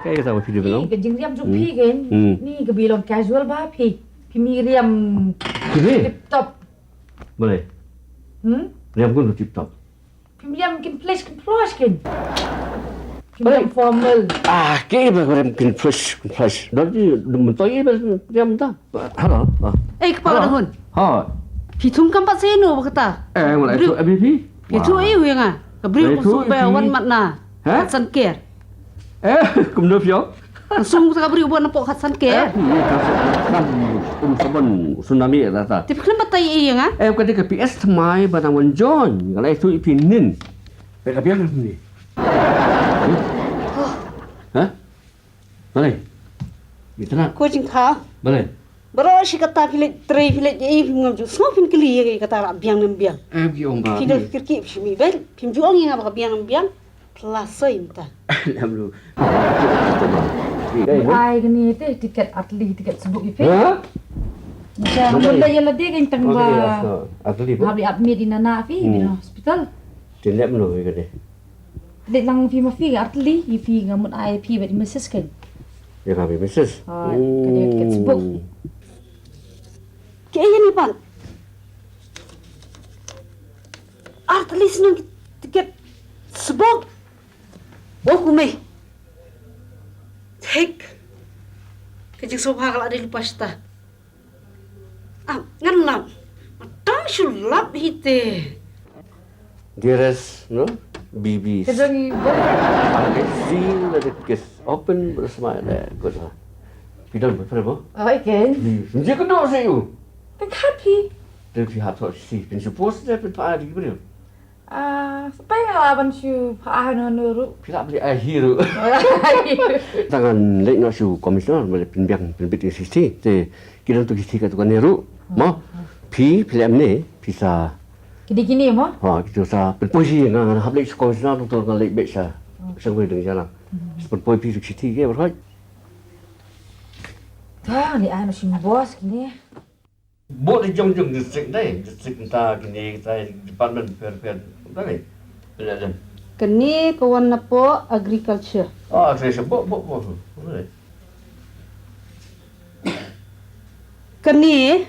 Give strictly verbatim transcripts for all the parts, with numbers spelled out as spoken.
Kaei kata ba phi dei ban long? Ka jingriam jong phi kein. Hmm. Ni ka ba long casual ba phi. Phim riam. Phi dei? Tip top. Balei? Hmm? Riam kumno tip top? Phim riam kin flash kin flash kein. Phim riam formal. Ah, kaei ba riam kin flash kin flash. Don di mentoi ba riam ta. Hello. Ah. Eh, kpa la hun. Ha. Phi thung kam pat seno ba kata. Eh, wala itu abi phi. Phi thu ïa nga. Ka briew ku suk ba wan mat na. Ha? San ker. Eh, kumno phi ong? Sum ka briew ba na pok khat san ker. Eh, um sabon tsunami la ta. Tip khlem batai ïa nga. Eh, ka dei ka P S thymmai ba nang wan join. Ka lai thu ïa phi nin. Phi ka biang ni. Ha? Balei? Ita nak. Ko jingkha. Balei? Baroh shi katta phi leit trei phi leit ïa i phim ngam ju sngew phin kylli ïa kata la biang ne em biang. Em ki ong ba. Phi dang kyrkieh phi mi bel phim ju ong ïa nga ba ka biang ne em biang. Phi la soi mynta. Em lu. Ai kane te tiket Artylli tiket sbuk ïa phi. Ha? Macam benda ïa lade kan tang ba. Artylli ba. Hap admit ïa na phi di hospital. Te lem lu ïa kane. Leit lang phi ma phi ka Artylli, ïa phi nga mut ai phi bad i Missus kan. Ïa ka phi Missus. Ha, ka dei ka sbuk. Kaei ni pan. Artylli shnong ki tiket sbuk. Bok kumne. Thik. Ka jingsngewbha ka la dei lypa shata. Ah, ngan lap. Tang shu lap hi te. Dearest, no? B B. Ka jong i ba. I'll see that it gets open with a smile. Eh, good, ha. Phi don boyfriend mo? Oi, ken. Ni, ni ka do se u. Tang khat phi. Te phi hap thok si, phin suppose te phin pa di briew. Ah, sa pynlong nga ban shu phah hano hano ruh. Phi lah beli air ruh. Tang ngan leit noh sha u commissioner, ba leh pynbiang pynbit ïa ka sixty. Te ki don tu ka sixty katto katne ruh. Mo. Phi, phi leh ne, phi sa. Kine kine mo? Ha, kito sa pynpoi shi nga ngan hap leit sha u commissioner tu ngan leit beit sha. Sha wei dang jalan. Sa pynpoi phi tu ka sixty ke, bro. Ta, ni ai noh sha u boss kine. Bok da jong jong district dei, district mynta kine kita department per per. Dei. Pynleh dem. Kane ka wan napoh agriculture. Oh, agriculture. Bok bok bok. Dei. Kane.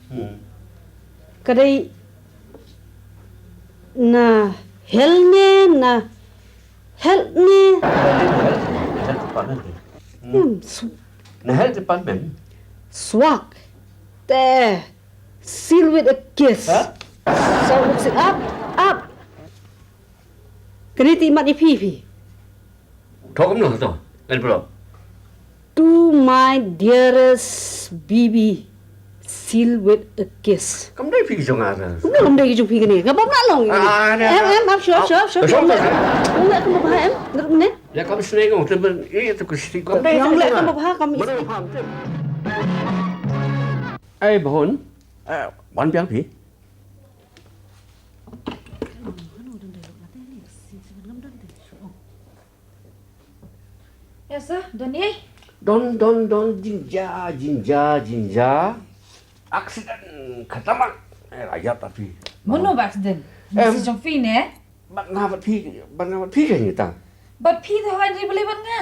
Hmm. Ka dei na health ne na health ne. Health, health department. Hmm. Hmm, su- Na health department. Swak. Te. Seal with a kiss. Ha? So, mix it up, up. Kane te i mat ïa phi phi. Thok kumno to? Envelope. To my dearest B B, seal with a kiss. Kam dei phi jong nga. Kumno kam dei jong phi kane? Nga bym lah long. Ah, ne, em, em, ap, sure, sure, sure. Sure, sure. Ong leh kam bha em. Dur ne. Ya kam sneng ong te ban i tu ku sti kam dei. Ong leh kam bha kam. Ai, Bahun. Eh, wan biang phi. Ya, sir. Don, eh? Don, don, don, jinja, jinja, jinja. Accident, khatamak. Eh, rajat tapi. Mano ba accident? Em. Mesti jong phi ne? Bad nga bad phi, bad nga bad phi kan kita. Bad phi te hoi ri beli bad nga.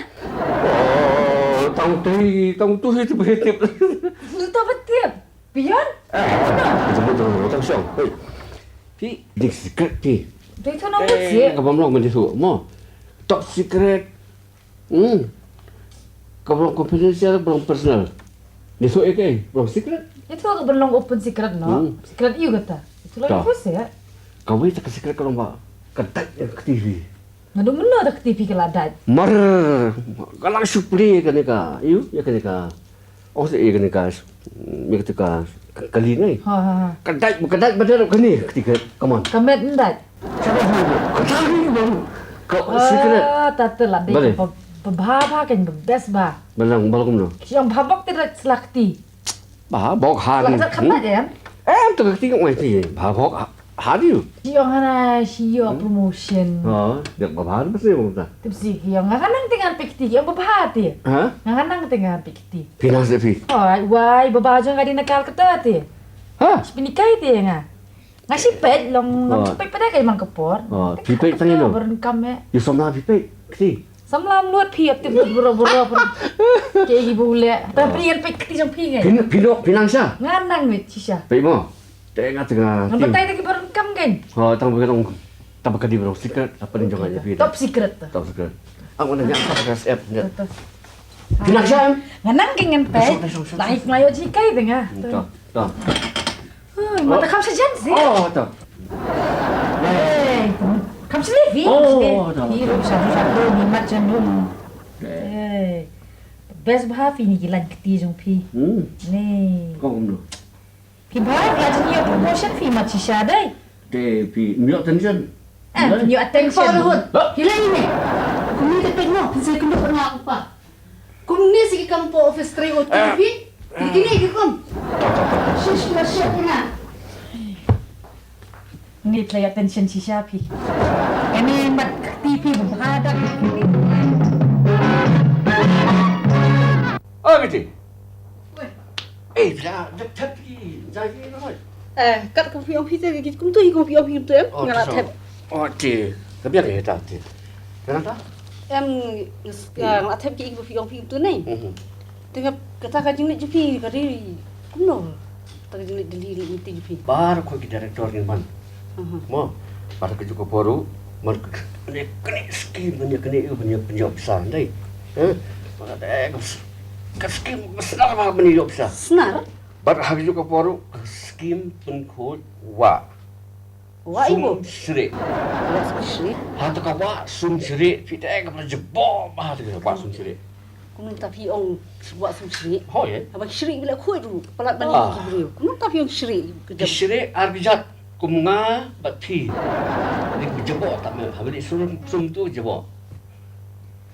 Oh, tang tu, tang tu hi tu beli tip. Lu tu bad tip. Pion? Ah, jemput tu, tang siang. Hei. Phi, ni secret phi. Tu itu nombor si. Ka bam long mesti tu, mo. Top secret. Hmm. Ka bam long confidential, bam long personal. Ni so eh kai, bam long secret. Itu ka bam long open secret no. Hmm. Secret you kata. Itu lagi first ya. Kawei ta ka secret ka long ba. Ka dait ïa ka T V. Nga dum mano da ka T V ka la dait. Mar ka la shu plie kane ka. Ïa kane ka. Oh, se ïa kane ka. Ïa kane ka. Kali ngai. Ha ha ha. Ka dait, ka dait ba dait kane. Kane ka. Come on. Ka met dait. Ka dait bang. Ka secret. Ah, ta te la dei. Ba bha bha kan best ba. Balang balang kumno. Ki ong bha bok te dait slakti. Ba bok ha. Slakti kan dait em. Em tu ka kti ong ai ti. Bha bok ha. How do you? Ki ong hana shi ïoh promotion. Ha, dak ba bha ba se ong ta. Tip si ki ong nga nang te ngan pik ti, ki ong ba bha ti. Ha? Nga nang te ngan pik ti. Phi nang se phi. Oi, wai, ba bha jong nga dei na Calcutta ti. Ha? Shi pynhikai ti nga. Nga shi peit long, long shi peit pada kai mang ka por. Phi peit tang ino. Baron kam eh. Ïa som na phi peit. Kti. Samla mut phi ap tip mut bro bro bro. Ke gi bule. Ta phi ngan pek kti jong phi ngai. Phi phi no phi nang sha. Ngan nang mit shisha. Pek mo. Te nga tengah. Ngan batai ta ki baron kam ngai. Ho tang ba ka dong. Tang ba ka di bro secret apa ni jong nga phi. Top secret ta. Top secret. Ang mana nya top secret. Phi nang sha em? Ngan nang ke ngan pek. Lah ik mayo ji kai tengah. To to. Mata kham sajan si. Oh, to. Hey, kham sini vi. Oh, to. Hi ru sha sha tu ni mat jan ru. Hey. Best bha phi ni ki lain kti jong phi. Hmm. Ni. Kong kumno. Phi bha la jin ïa promotion phi mat shisha dai. Te phi mi attention. Eh, phi mi attention. Phi lai ni. Kumni te pek no, phi sai kumno pernah apa. Kumne si ki kam po office tray o T V. Kini ki kum. Shish ma shish na. Ni play attention shisha phi. Ini mat T V bhada. Oh, gitu. Eh, da da tap ki jagi na. Eh, kat ka phi ong phi te ki kum tu hi kum phi ong phi tu em. Nga la tap. Oh, ti. Ka biang ïa ta ti. Ka nang ta? Em, nga la thep ki ing ba phi ong phi tu nei. Te nga kata ka jinglit jong phi ka dei kumno? Kata ka jinglit Delhi ni ti jong phi. Bar ko ki director ni man. Mo, bar ka juko poru man kane kane skim man kane yu man yu pisa dei. Eh, ka skim snar ba man yu pisa. Snar? Bar ha ka juko poru skim pun ko wa. Wa ibu. Sum syrih. Wa sum syrih. Ha ta ka wa sum syrih. Phi te ka pernah jebok ba ha ta ka wa sum syrih. Kumno ta phi ong wa sum syrih. Ho ye. Haba syrih bila khoi ru palat ban ki briew. Kumno ta phi ong syrih. Ki syrih ar bijat kum nga bat phi. Ni jebok ta me ha beli sum sum tu jebok.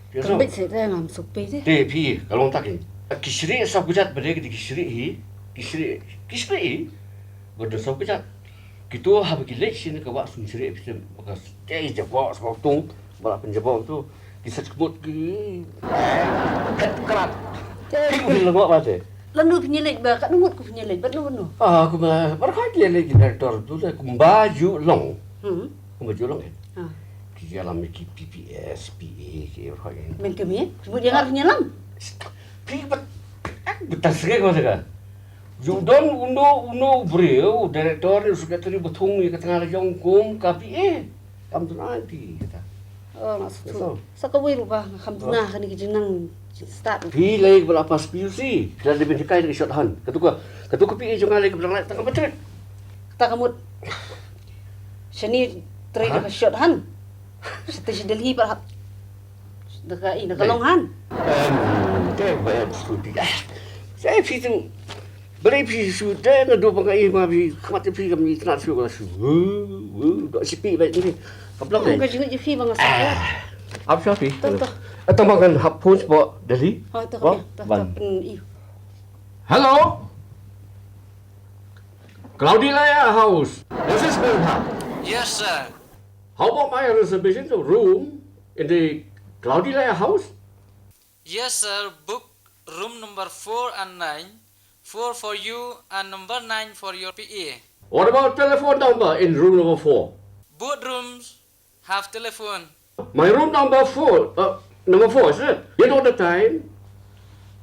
Kan bit se te ngam suk pe te. Te phi ka long ta ki. Ki syrih sa bijat ba de ki syrih hi. Ki syrih ki syrih hi. Ba de sa bijat. Kitu haba ki leh sini ka wah sum syrih phi ba ka tei jabok sbok tung ba la pynjabok tu ki sat kmut ki phet krat. Ki ku phi lengok ba te. Lanu phi leh ba ka numut ku phi leh ba nu nu. Ah, ku ba bar ka ki leh ki director tu le kumba ju long. Hmm. Kumba ju long eh. Ah. Ki jalam ki P P S, P A ki bar ka. Men kami eh. Kami dia ngar phi jalam. Phi ba betas ke ko ka. Ju don uno uno briew director u secretary ba thung ïa ka tnga la jong kum ka P A. Kam tnga phi kata. Oh, nga sngewthuh. Sa kawei ruh ba nga kham tnga kane ka jingnang start. Phi lei ba la pass P U C. Phi la dei ban hikai da ka shorthand. Katu ka katu ka P A jong nga lei ka ba dang leh tang ka matric. Kata ka mut. Shani trei da ka shorthand. Shatei sha Delhi ba hap. Da ka i da ka long han. Em, te ba em stupid. Sa phi tu. Balei phi shu te naduh ba nga ïohi ma phi khmat phi kam ïa tnat shu ka la shu. Wu wu dok sipi ba ni. Ka blok ni. Ka jingit ïa phi ba nga sa. Ap sha phi. Tong tong. Tong ba kan hap phone spo Delhi. Ha tong. Hello. Cloudy Layer House. This is Belha. Yes, sir. How about my reservation of room in the Cloudy Layer House? Yes, sir. Book room number four and nine. Four for you and number nine for your P A. What about telephone number in room number four? Both rooms have telephone. My room number four, uh, number four, is it? You know the time?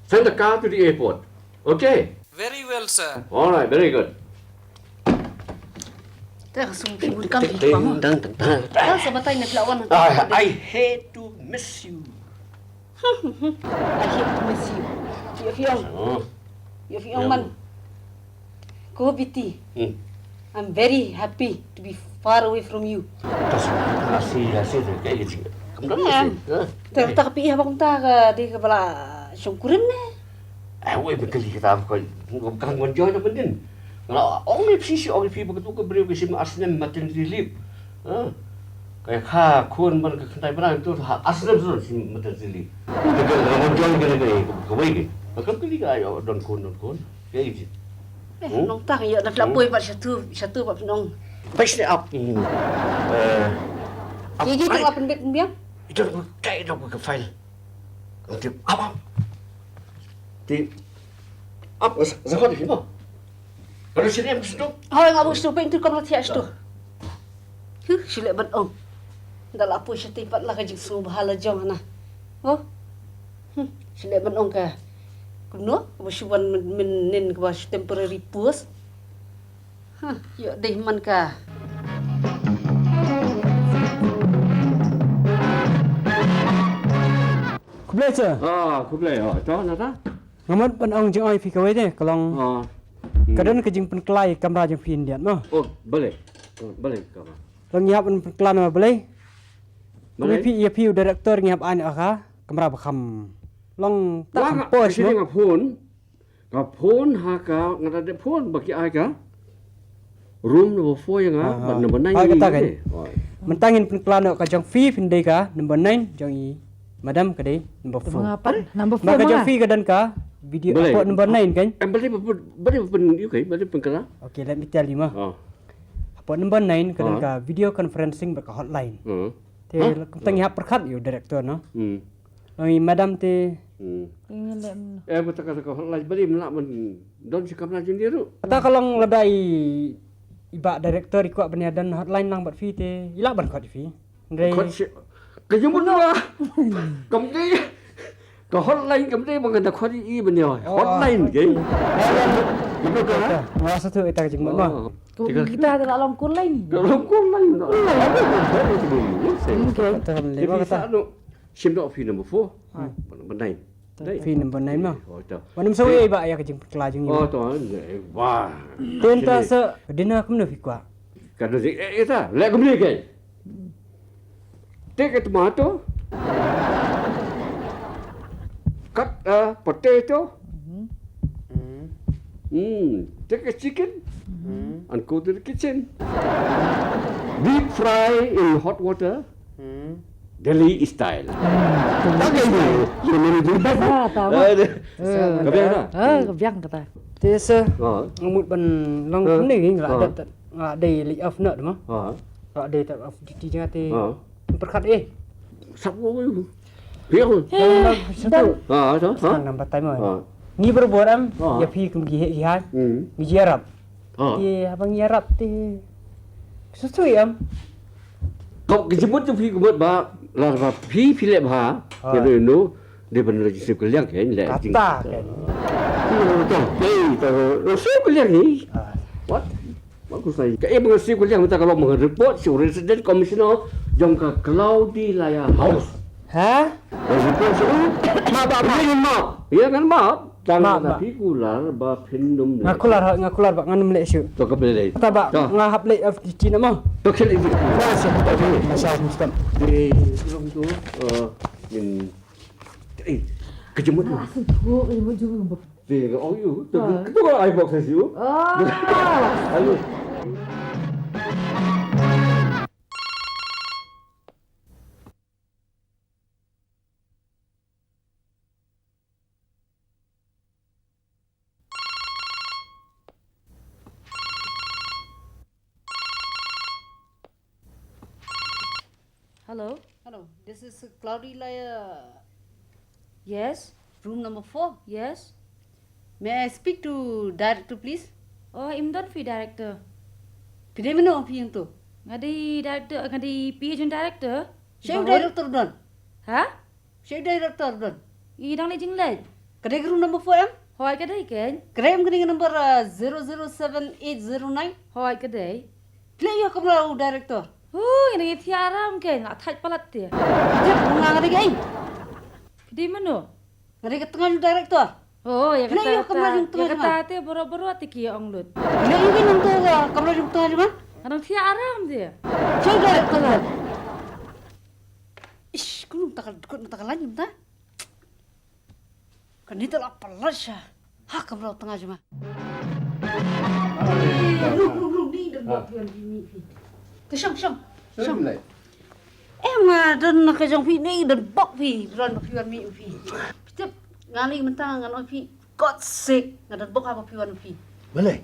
Send the car to the airport. Okay? Very well, sir. All right, very good. Tang sum ki bun kam ki pang. Tang tang tang. Tang sa batai na pla wan. I, I hate to miss you. I hate to miss you. Ïa phi ong. Ïa phi ong man. Ko Biti. I'm very happy to be far away from you. Asi asi te kai ji. Kam dang asi. Te ta ka P A haba kumta ka dei ka ba la shong kurim ne. Ai wei ba kali kata ba ko ka ngan join na bendin. Nga la ong ïa phi shi ong ïa phi ba katu ka briew ka shim ar snem maternity leave. Ka ïa kha khun ban ka kynthei bnai tu ha ar snem sun shim maternity leave. Ka ngan join ka ka wei ka. Ka kam kali ka ïa don khun don khun. Ka ïa ji. Nong tang ïa na pla poi ba shatu shatu ba phi nong. Bai sne ap. Ki ki tu ap pynbit pynbiang. Ito kai dok ka file. Ap ap. Ti ap za khot ki mo. Ka sini am sduk. Hoi nga bu sduk peng tu kam la thiah sduk. Huh, shu leh ban ong. Da la poi shatei pat la ka jingsngewbha la jong hana. Oh. Hmm, shu leh ban ong ka. Kumno? Kaba shu wan mynnin kaba shu temporary post. Huh, ïoh dei man ka. Khublei sir. Ah, khublei. Oh, to nata. Nga mut ban ong jingong ïa phi kawei te, ka long. Ah. Hmm. Ka don ka jingpynkylla ïa ka kamra jong phi hyndiat mo. Oh, balei. Oh, balei ka kamra. Long ngi hap ban pynkla namar balei. Balei? Kum ïa phi, ïa phi u director ngi hap ai noh ka kamra ba kham long ta kham posh mo. Nga phone. Ka phone ha ka, nga da phone ba ki ai ka. Room number four ïa nga, ah, bad number nine. Ah, kata kan. Mynta ngin pynkla noh ka jong phi, phin dei ka number nine jong i madam ka dei number four. Number four. Ka jong phi ka don ka video. Balei? Hapoh number nine kan. Em, balei ba pyn, balei ba pyn, okay, balei pynkla. Okay, let me tell you ma. Ah. Hapoh number nine ka don ka video conferencing bad ka hotline. Hmm. Te kumta ngi hap pyrkhat ïa u director no. Hmm. Long i madam te. Hmm. Ngi leh. Eh, ba ta ka, ta ka hotline balei ym lah ban don shi kamra jong i ruh. Kata ka long lada i, i bah director i kwah ban ïa don hotline lang bad phi te i lah ban khot ïa phi. Hynrei khot shi, ka jingmut ba kam dei. Ka hotline kam dei ba ngan da khot ïa i ban ïa hotline ke. Nga sa tu ita ka jingmut ma. Kita te la long call line. Ka long call line. Okay. Shim doh phi number four. Number nine. Phi number nine ma. Oh, to. Wan ym sawi ba ïa ka jingpynkla jong i. Oh, to. Wah. Te mynta sa dinner kumno phi kwah? Ka don jing, eh, eh, ta. Leh kumne ke. Take a tomato. Cut a potato. Mm. Take a chicken and go to the kitchen. Deep fry in hot water. Delhi style. Ka biang ta. Ka biang ta. Te sa nga mut ban long kumne ngi la dei leh off noh ma. Nga dei ta off duty jong nga te. Pyrkhat eh. Sap ko. Biang. Nang batai ma. Ngi barabor em ïa phi kum ki heh ki haiñ. Ngi ïarap. Te haba ngi ïarap te. Shu shu em. Ka jingmut jong phi ka mut ba la ba phi phi leh bha. Te no no de ban leh jingsiewkylliang ke leh jing. Kata ke. Shu kylliang ni. What? Ba ku sai ka e ba nga siew kylliang mynta ka long ba nga report sha u Resident Commissioner jong ka Cloudy Layer House. Ha? Nga report sha u. Map, map, map. Ïa ngan map. Tang ma phi kular ba phin ym leh. Nga kular, nga kular ba ngan ym leh shuh. To ka leh. Ta ba nga hap leh F T T na mo. To khel. Masa masa. Di long tu. Min. Eh, ka jingmut. Ka jingmut jong. Te ka ong ïa u. Te ka tu ka ai box ïa u. Ayo. Hello. Hello, this is Cloudy Layer. Yes. Room number four. Yes. May I speak to director, please? Oh, im don phi director. Phi dei mano phi ïa to? Nga dei director, nga dei P A jong director. Sha u director don? Ha? Sha u director don? I dang leh jingleh. Ka dei ka room number four em? Hooid ka dei keiñ. Ka dei em ka dei ka number, uh, zero zero seven eight zero nine? Hooid ka dei. Phi leh ïoh kamra u director? Hu, nga dang ïathiah aram keiñ, la thait palat te. Phi tip nga nga dei keiñ? Phi dei mano? Nga dei ka tnga jong u director. Oh, ïa kata, ïa kata te boro boro te ki ong lut. Phi leh ïoh kamra jong u tnga jong nga? Nga dang thiah aram te. Sha u director. Ish, kumno mynta ka dkut mynta ka lain mynta. Kane te la palat sha ha kamra u tnga jong nga. Ruk ruk ruk, ni don bok phi wan phi mih phi. Te shong shong shong. Em nga don ka jong phi, ni don bok phi wan phi wan mih phi. Phi tip nga ni mynta ngan ong phi, God sake nga don bok haba phi wan phi. Balei?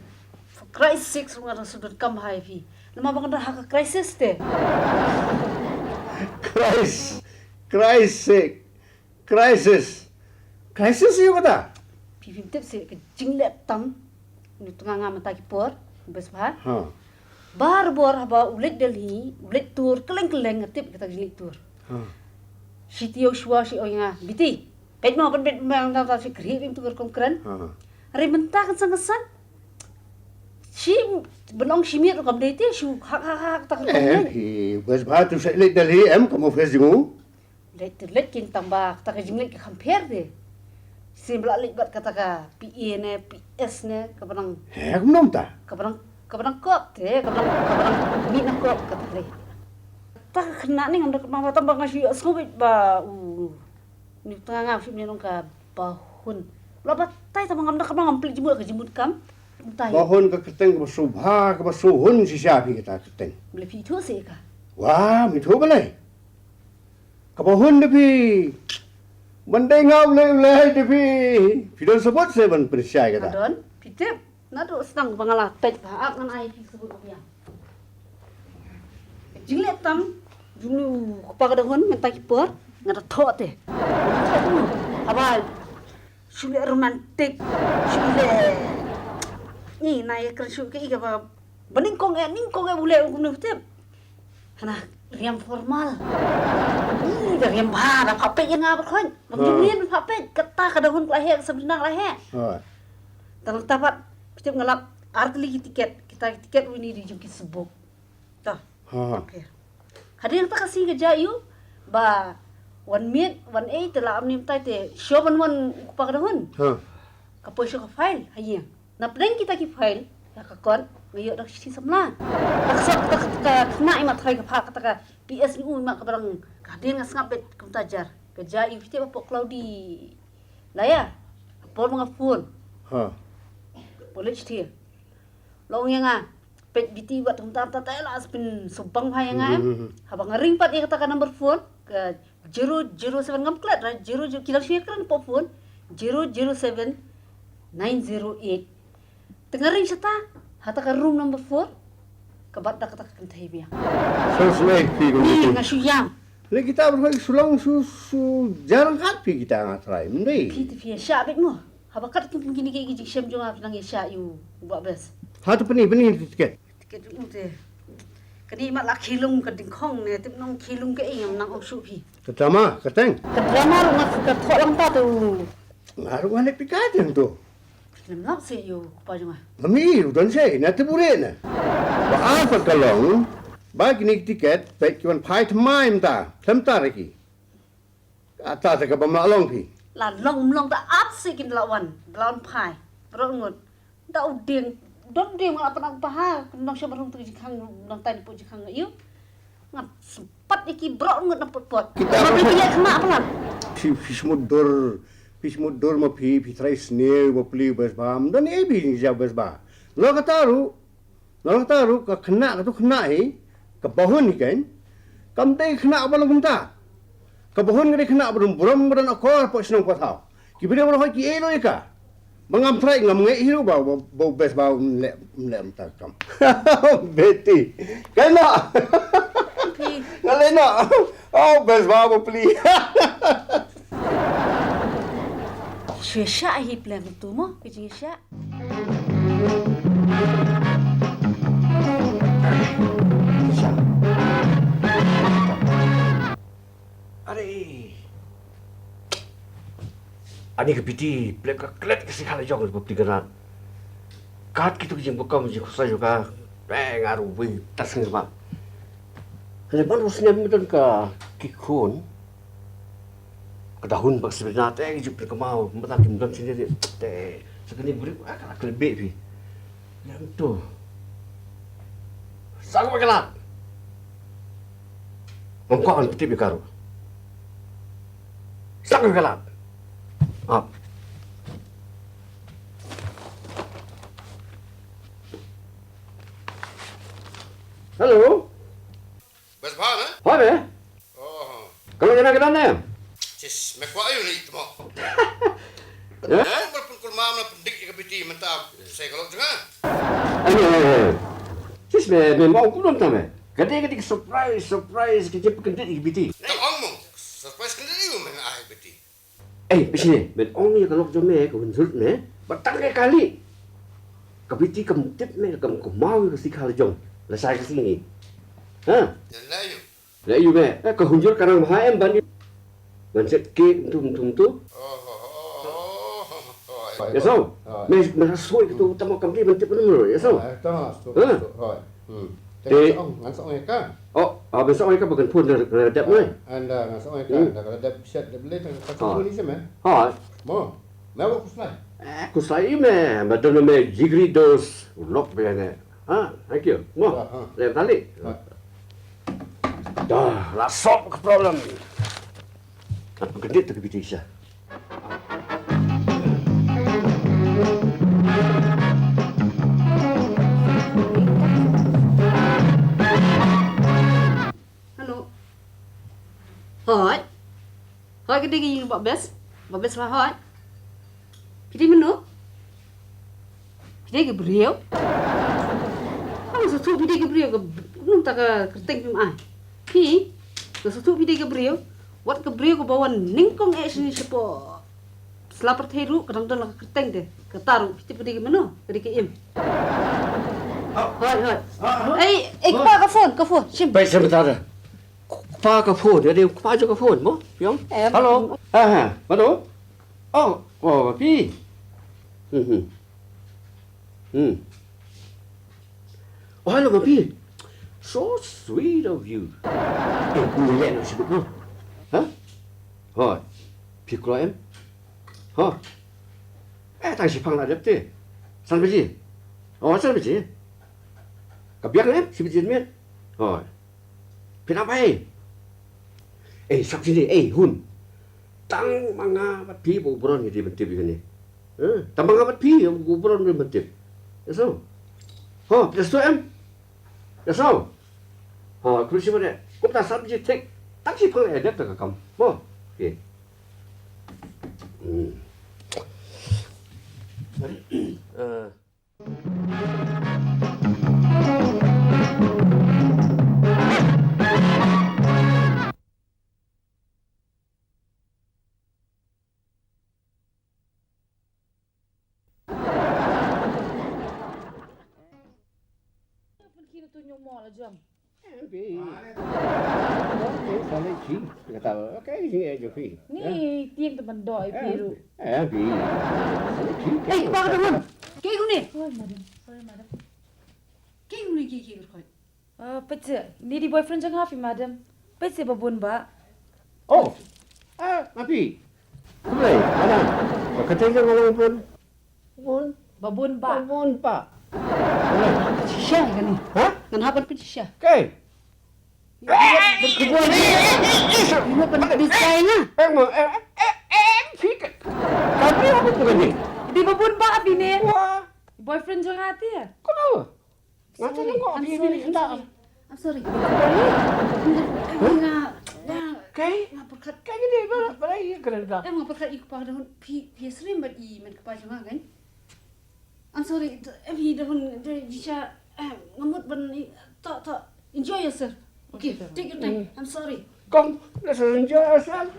For Christ sake ruh nga dang shu donkam bha ïa phi. Namar ba nga don ha ka crisis te. Christ, Christ sake. Crisis. Crisis ïa kata. Phi phim tip seh ka jingleh tam. Ngi tnga nga mynta ki por bes bha. Ha. Barabor haba u leit Delhi, u leit tour kylleng kylleng, nga tip kata ka jingleit tour. Ha. Shi taïew shuwa shi ong ïa nga, Biti, peit mo, ban peit mo, nang ta shi kri bim tu ker kong kren. Ha. Re mynta kan sang kan sang. Shi, ban ong shi miet rukom dei te, shu hak hak hak ta ka kong. Eh, phi, bas ba tu sa leit Delhi em, kam office jong u. Leit te leit kin tang ba kata ka jingleit ka kham pher te. Sim la leit bad kata ka P A ne, P S ne, ka ba nang. He, kumno mynta? Ka ba nang, ka ba nang kop te, ka ba nang, ka ba nang mih na kop kata re. Ta ka khynnah ne ngam da kynmaw ba tang ba nga shu ïohsngew beit ba u. Ni tang nga shu mih nong ka Bahun. La batai tang ba ngam da kynmaw, ngam plie jingmut ka jingmut kam. Batai. Bahun ka kyrteng ka ba shu bha, ka ba shu hun shisha phi kata kyrteng. Balei phi ithuh se ka? Wa, mi ithuh balei. Ka Bahun da phi. Ban dei nga u lei u lei da phi. Phi don sabot se ban pynshai kata. Nga don, phi tip. Naduh sdang ba nga la peit ba ap ngan ai phi sabot ba biang. Jingleh tam jong u kpa ka Dahun mynta ki por nga da thoh te. Haba shu leh romantic, shu leh. Ni na ïa kren shu ka i ka ba, ba nyngkong eh, nyngkong eh u leh u kumno tip. Hana riam formal. Ih, da riam bha, da pha peit ïa nga ba khot. Bang jong ïa pha peit, kata ka Dahun ka la heh, ka Sabrina ka la heh. Hooid. Tang ta pat, phi tip nga lap ar tylli ki tiket, kita ki tiket u ni di jong ki sbuk. Ta. Ha. Okay. Hadien ta ka sngi ka jia ïa u ba wan miet, wan ei te la am nim tai te shuwa ban wan u kpa ka Dahun. Ha. Ka poi sha ka file ha ïing. Na pdeng kita ki file, ïa ka kot, nga ïoh da ka shithi samla. Da ka sop, da ka, ka khynnah i mat tharai ka pha, kata ka P S U i mat ka ba dang, ka hadien nga sngap beit kumta jar. Ka jia i phi tip ba pok Cloudy. La ïa, por ma nga phone. Ha. Pok leit shithi. La ong ïa nga, peit Biti wat kumta kumta te la spin subang bha ïa nga em. Hmm. Haba nga ring pat ïa kata ka number phone, ka zero zero seven ngam klet ra, zero zero, ki dang shu ïa kren pok phone, zero zero seven nine zero eight. Te nga ring shata ha ta ka room number four, ka bat da kata ka kynthei biang. Shu shu ei phi kum. Ni nga shu ïam. Le kita ba shu long shu shu jarang kat phi kita nga trai. Mendei. Phi te phi ïa shah beit mo. Haba kat kum kini ki jingshem jong nga phi nang ïa shah ïa u ba bes. Ha tu peni peni tu tiket. Tiket u te. Kani mat la khilung ka dingkhong ne tip nong khilung ka ing nang ong shu phi. Ka drama ka teng. Ka drama ruh nga ka thoh lang ta tu. Nga ruh nga ne pika teng tu. Phi lem lap se ïa u kpa jong nga. Mami u don se na te bure na. Ba ar pa ka long ba kini tiket peit ki wan phai thymmai mynta. Khlem tar ki. Ata te ka bym lah long phi. La long ym long ta ap se kin la wan, la wan phai. Bro ngut. Da u ding, don ding la pan pa ha, nang sha barung tu jingkhang, nang tai pu jingkhang ïu. Ngat sempat iki bro ngut na pot pot. Kita ma phi lek ma pelan. Phi phi smut dur, phi smut dur ma phi, phi trai sniew ma pli bes ba. Don e bi ja bes ba. Lo kata ru, Nga la kata ruh ka khynnah, katu khynnah hi, ka Bahun hi kan. Kam dei khynnah ba long kumta. Ka Bahun ka dei khynnah ba don burom, ba don akor, hapoh shnong hapoh thaw. Ki briew ba hoi ki ei lo ïa ka. Ba ngam trai ngam ngeit hi ruh ba, ba, ba best ba um leh, um leh mynta kam. Beti. Kan na. Nga leh na. Oh, best ba ba pli. Shu shah hi plem tu mo, ka jingshah. Are. Ani ka Biti, plem ka klet ka sikha la jong ka pli ka rat. Kat kitu ki jingbukom jingkhuslai jong ka. Eh, nga ruh wei tas ngi ba. Hynrei ban u snem don ka ki khun. Ka Dahun bad ka Sabrina te ki juh pyrkhat mo, mynta kim don sini te. Sa kane burik ah ka la klet beh phi. Ïa tu. Sang ba ka lad. Ngam kwah ban pyntip ïa ka ruh. Sang ba ka lad. Ap. Hello. Best ba na? Ba be? Oh. Ka long ïa na ka don ne? Sis, me kwah aïu lei tmo. Eh? Eh, bar pun kur mam na pyndik ïa ka Biti mynta. Sa ka long jnga. Aïu. Sis, me, me ma ong kumno mynta me. Ka dei, ka dei ka surprise, surprise, ka jingpyndik ïa ka Biti. Ka ong mo. Surprise ka dei ïa me ai Biti. Ei, phi sngewbha, ban ong ïa ka lok jong me, ka Hunjur me, ba tang ka kali. Ka Biti kam tip me, kam kynmaw ïa ka sikha la jong, lashai ka sngi. Ha? Leh ïa u. Leh ïa u me, eh, ka Hunjur ka nang bha em ban ïa u. Ngan set cake tum tum tu. Ya so. Me me soi kitu tama kam di ban tip number ya so. Tama so. Te ngan sa ong ïa ka. Oh, ah, ban sa ong ïa ka ba kan phone da ka dep mai. Anda ngan sa ong ïa ka da ka dep set da bele ka phone ni seme. Ha. Mo. Me wa kuslai. Eh, kuslai me, ba don me jigri dos lok be ne. Ha, thank you. Mo. Le tali. Da, la solve ka problem. Kan pynkyndit ta ka B T C. Hello. Hoi. Hoi ka dei ka ïing Bah Best. Bah Best Bah hoi. Phi dei mano? Phi dei ka briew. Nga sngewthuh phi dei ka briew ka num ta ka kyrteng phim ai. Phi nga sngewthuh phi dei ka briew. Wat ka briew kaba wan nyngkong eh shane shapoh sla pyrthei ruh ka dang don la ka kyrteng te. Kata ruh phi tip ka dei ka mano ka dei ka im. Hoi hoi. Ei ei kpa ka phone ka phone shim. Bai shim ta da. Kpa ka phone ka dei kpa jong ka phone mo. Piong. Hello. Ha ha. Mano? Oh, oh phi. Hmm hmm. Hmm. Oh, hello, Mapi. So sweet of you. Eh, ku le no sibuk no. Ha? Hoi. Phi kloi em? Ha? Eh, tang shi phang la dep te. San baje. Oh, san baje. Ka biang em, shi baje miet. Hoi. Phi na bai. Eh, sap sini, eh, hun. Tang ma nga bad phi ba u Bron ngi dei ban tip ïa kane. Eh, tang ma nga bad phi ba u Bron dei ban tip. Ya so. Ho, phi da sngewthuh em? Ya so. Ho, khublei shibun eh. Kumta sat biji thik. Tang shi phang eh dep ta ka kam. Ho. Okay. Hmm. Eh. Ni tieng teman doi piru. Eh, kpa ka dahun. Ke gune. Sorry, madam. Sorry, madam. Ke gune ke ke berkhoi. Ah, peit seh, ni dei boyfriend jong nga phi, madam. Peit seh, babun ba. Oh. Ah, Mapi. Kumne, madam. Ba ka teng jong nga long bun. Bun. Babun ba. Babun ba. Shisha kane. Ha? Ngan hap ban pyn shisha. Ke. Iwat ban pyn shisha nga. Eh, mo, eh, eh, eh, phi ka. Ka phi hap ban pyn ni. Dei babun ba phi ne. Wah. Boyfriend jong nga te. Kono. Nga te nang ko phi ni nda. I'm sorry. Nga nga. Kai? Nga pyrkhat. Kai ni ba ba ïa kren ka. Em nga pyrkhat i kpa dahun phi phi srim bad i men kpa jong nga kan. I'm sorry. Em hi dahun de jisha nga mut ban to to enjoy yourself. Okay, take your time. I'm sorry. Come, let's enjoy ourselves.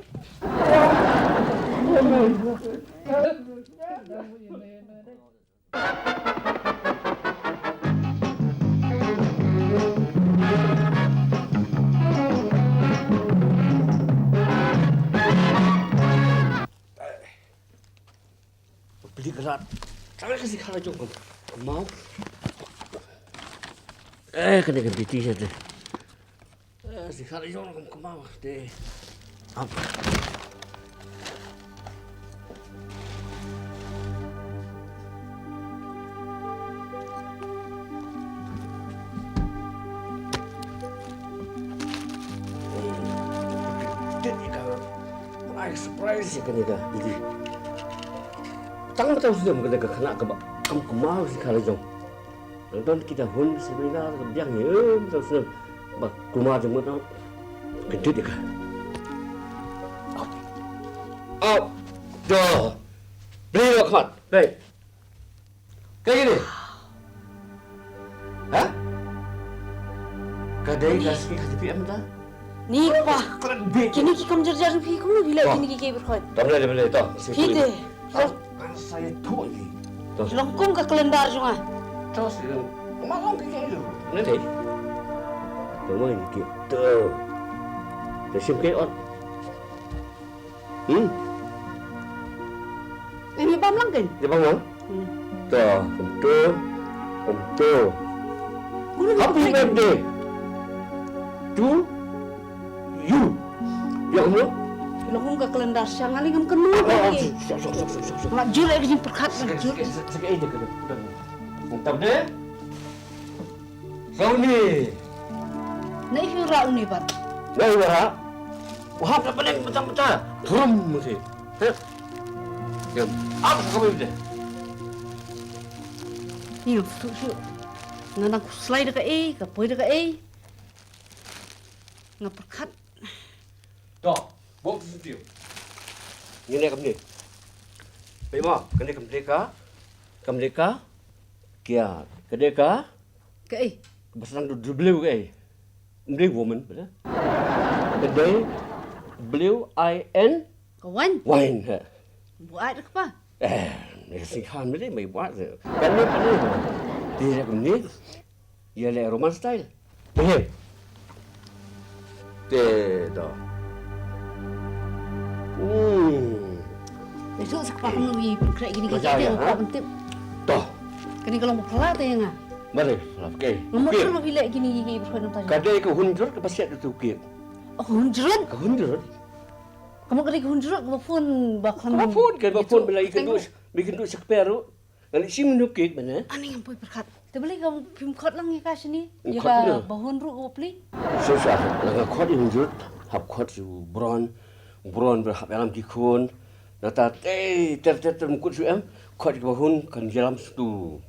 Pili ka rat. Tang ka sikha la jong ka mau. Eh, kane ka B T C te. Eh, sikha la jong ka mau te. Ap. Ai surprise ïa kane ka idi. Tang ba tang sdem kane ka khynnah kaba kam kumar sikha la jong. Nang don kita hun seminar ka biang ïa em tang sdem ba kumar jong mut nang. Kyntit ïa ka. Up. Up. Doh. Beli lo khmat. Baik. Kaei kine? Ha? Ka dei ka ski ka T P M ta? Ni pa. Kine ki kam jar jar phi kumno phi leh kine ki kiei pyrkhat. Tam leh leh to. Phi te. Sa itu ni. To. Long kum ka kalendar jong nga. To si. Ma long ki kiei tu. Ni te. To mo ki to. Te sim ke ot. Hmm. Ini bam lang kan? Dia bam lang? Hmm. Tuh, betul. Betul. Happy birthday to you. Ya, kamu? Lo hum ka kalendar siang ali ngam kenu. Oh, oh, sok, sok, sok, sok, sok. Mak jur ek jing perkat, mak jur. Sakit, sakit, sakit, sakit, sakit. Mantap deh. Sauni. Na ifi ra uni ban. Na ifi ra. Wahap na paling mentah-mentah. Brum mesti. Heh. Jom. Apa kau boleh? Ni tu tu. Nga nang kuslai da kaei, ka poi da kaei. Nga perkat. To, bok tu tu. Ni ne kamni. Bai ma, kane kamni ka. Kamni ka. Kia, kane ka. Kaei? Basang tu W kaei? Mdei woman, betul? Mdei W I N. Ka wine? Wine, ha. Buat ka pa? Eh, ni sing khan mdei mai buat. Kan ni, kan ni. Dia ni. Ya le Roman style. Boleh. Te dah. Hmm. Esok sekolah kami pergi kini kita. Macam ya, ha? Tip. Toh. Kini kalau mau kelar teh nga. Mari, okey. Ngam mut. Okey. Kalau hilek kini gigi berkhidmat tanya. Kadai ka hunjrut ka pasiat tu kit. Oh, hunjrut? Ka hunjrut. Kamu kadai ka hunjrut, ka phone ba kham. Ka phone, ka phone bila ikan dus, ikan dus sekperu. Ngan sim nu kit mana? Ani ngam poi perkat. Te beli ka phim khot lang ya ka sini. Ya ka bahun ru ka beli. Susah, la ka khot i hunjrut, hap khot su bron, bron ber hap alam ki khun. Nata te ter ter ter mukut su em, khot ka bahun kan jalam su.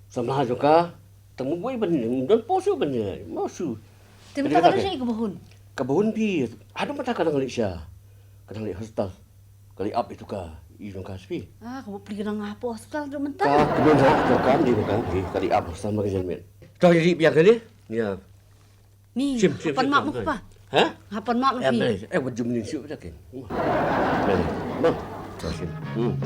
Samla jong ka, tang mu bui ban, don po su ban, mau su. Te mata ka dei ka bahun. Ka bahun bi, aduh mata ka nang lek sha. Ka nang lek hospital. Ka lek ap itu ka, i jong ka spi. Ah, ka buk pli ka nang hapo hospital tu mentang. Ka kebun ha, jong ka, di ka, di ka lek ap hospital ma ka janmet. Tau jadi biar ka ni? Ya. Ni, sim, sim, hapan sim, mak sim, muk sim. Pa? Ha? Hapan mak muk. Eh, ni. Eh, wajum ni siu dah kan. Beli. Bang. Sim. Hmm.